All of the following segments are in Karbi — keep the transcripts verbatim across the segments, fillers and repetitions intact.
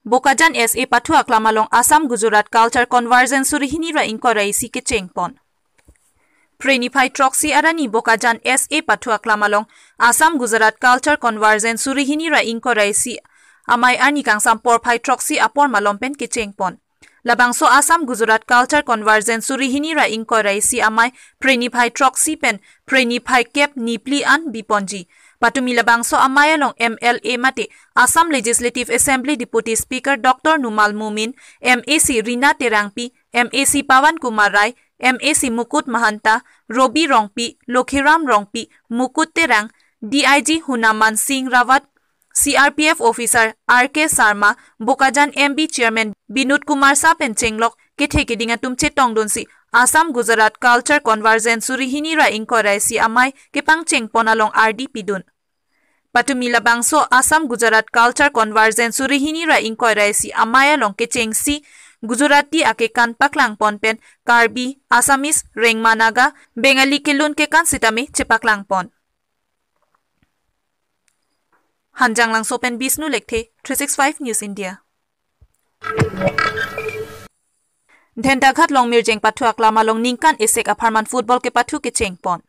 Bokajan S A pathu aklam along Assam Gujarat Culture Convergence suri hini ra ingkoi ra isi kechengpon. Phre niphai throksi arni Bokajan S A pathu aklam along Assam Gujarat Culture Convergence suri hini ra ingkoi ra isi amei arni kangsam porphai throksi apor malom pen kechengpon. Labangso Assam Gujarat Culture Convergence suri hini ra ingkoi ra isi amei phre niphai throksi pen phre niphai kep niphli an biponji. Patumi labangso amei along M L A mate Assam Legislative Assembly Deputy Speaker Doctor Numal Momin, M A C Rina Terangpi, M A C Pawan Kumar Rai, M A C Mukut Mahanta, Robi Rongpi, Lokhiram Rongpi, Mukut Terang, D I G Hunaman Singh Rawat, C R P F officer R K Sarma, Bokajan M B chairman Binod Kumar Shah pen chenglok kethe keding atum chetongdunsi Assam Gujarat Culture Convergence suri hini ra ingkoi ra isi amei kepangchengpon along ardi pidun. Patumi labangso Assam Gujarat Culture Convergence suri hini ra ingkoi ra isi amei along kechengsi Gujarati akekan paklangpon pen Karbi, Assamese, Rengma Naga, Bengali kelun kekan sitame chepaklangpon. Hanjanglangso pen Bishnu Lekthe, three six five News India. Dhentaghat Longmirjeng pathu aklam along ningkan isik apharman football kepathu kechengpon.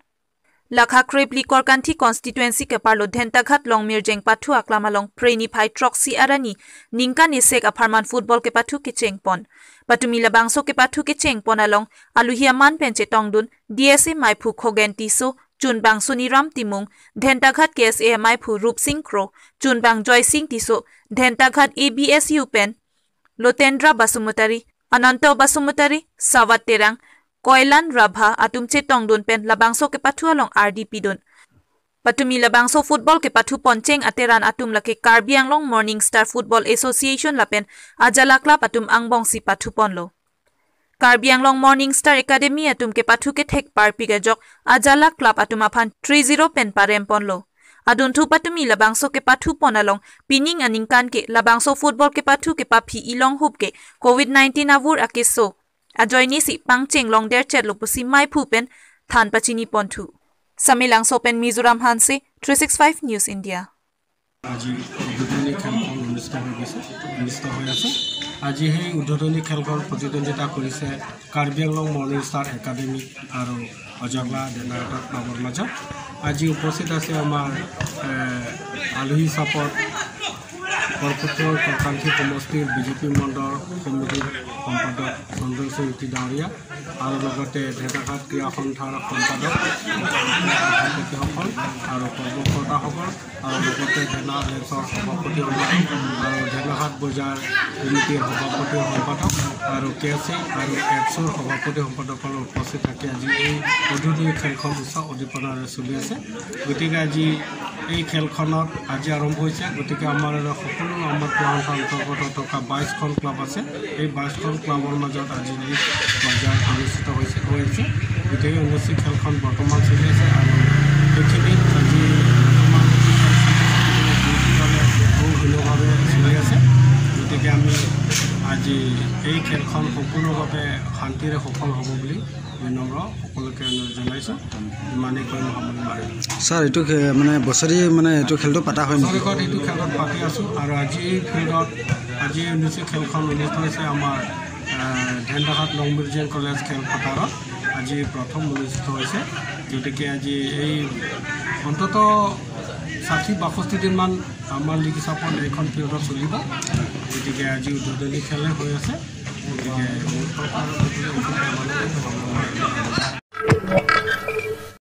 Lakha krepli Korkanthi constituency keparlo Dhentaghat Longmirjeng pathu aklam along phre niphai throksi arni ningkan isik apharman football kepathu kechengpon. Patumi labangso kepathu kechengpon along aluhi aman pen chetongdun D S A meiphu Khogen Tisso, chunbang Suniram Timung, Dhentaghat K S A meiphu Rupsing Kro, chunbang Joysing Tisso, Dhentaghat A B S U pen Lotendra Basumatary, Ananto Basumatary, Sawat Terang, Koilan Rabha atum chetongdun pen labangso kepathu along ardi pidun. Patumi labangso football kepathu poncheng ateran atum lake Karbi Anglong Morning Star Football Association lapen Ajala Club atum angbongsi pathuponlo. Karbi Anglong Morning Star Academy atum kepathu kethek parpik ajok Ajala Club atum aphan three zero pen paremponlo. Adunthu patumi labangso kepathupon along pining aningkan ke labangso football kepathu kepaphi ilong hup ke covid nineteen avur akeso ajoinesi pangchenglongderchetlo pusi meiphu pen than pachiniponthu. Samelangso pen Mizoram Hanse, three six five News India. আজি উদ্বোধনী খেলখন অনুষ্ঠিত হৈ গৈছে, অনুষ্ঠিত হৈ আছে। আজি সেই উদ্বোধনী খেলখন প্ৰতিদ্বন্দ্বিতা কৰিছে কাৰ্বি আংলং মৰ্ণিং ষ্টাৰ একাডেমী আৰু অজগলা ডেনাৰ্টৰ ক্লাবৰ মাজত। আজি উপস্থিত আছে আমাৰ, এ, আলহী হিচাপত বৰপুথুৰ কৰ্কাংখী সমষ্টিৰ বিজেপি মণ্ডল সমিতিৰ সম্পাদক চন্দন সিং ডাঙৰীয়া আৰু লগতে ধেমাঘাট ক্ৰীড়া সন্থাৰ সম্পাদক, সভাপতিসকল আৰু কৰ্মকৰ্তাসকল আৰু লগতে ধেনা লেন্সৰ সভাপতি সম্পাদক আৰু ধেমাঘাট বজাৰ সমিতিৰ সভাপতি সম্পাদক আৰু কে চি আৰু এপছৰ সভাপতি সম্পাদকসকল উপস্থিত থাকি আজি এই উদ্বোধনী খেলখন উৎসাহ উদ্দীপনাৰে চলি আছে। গতিকে আজি এই খেলখনত আজি আৰম্ভ হৈছে। গতিকে আমাৰ সকলো আমাৰ ক্লাবৰ অন্তৰ্গত থকা বাইশখন ক্লাব আছে। এই বাইশখন ক্লাবৰ মাজত আজি লীগ পৰ্যায় অনুষ্ঠিত হৈছে, হৈ আছে। গতিকে অনুষ্ঠিত খেলখন বৰ্তমান চলি আছে আৰু পৃথিৱীত আজি বৰ্তমান বহু ঘনীভাৱে চলি আছে। গতিকে আমি আজি এই খেলখন সম্পূৰ্ণভাৱে শান্তিৰে সফল হ'ব বুলি বিনম্ৰ সকলোকে অনুৰোধ জনাইছোঁ। ইমানেই কৈ মই সামৰণি মাৰিলোঁ। ছাৰ, এইটো খে-, মানে বছৰি মানে এইটো খেলটো পতা হয় নেকি? বছৰেকত এইটো খেলত পাতি আছোঁ আৰু আজি এই ফিল্ডত আজি এই অনুষ্ঠিত খেলখন অনুষ্ঠিত হৈছে আমাৰ, আহ, ধেমাঘাট লংমিৰ্জেং কলেজ খেলপথাৰত আজি প্ৰথম অনুষ্ঠিত হৈছে। গতিকে আজি এই অন্ততঃ ষাঠি বাষষ্ঠি দিনমান আমাৰ লীগ হিচাপত এইখন ফিল্ডত চলিব। গতিকে আজি উদ্বোধনী খেলে হৈ আছে। গতিকে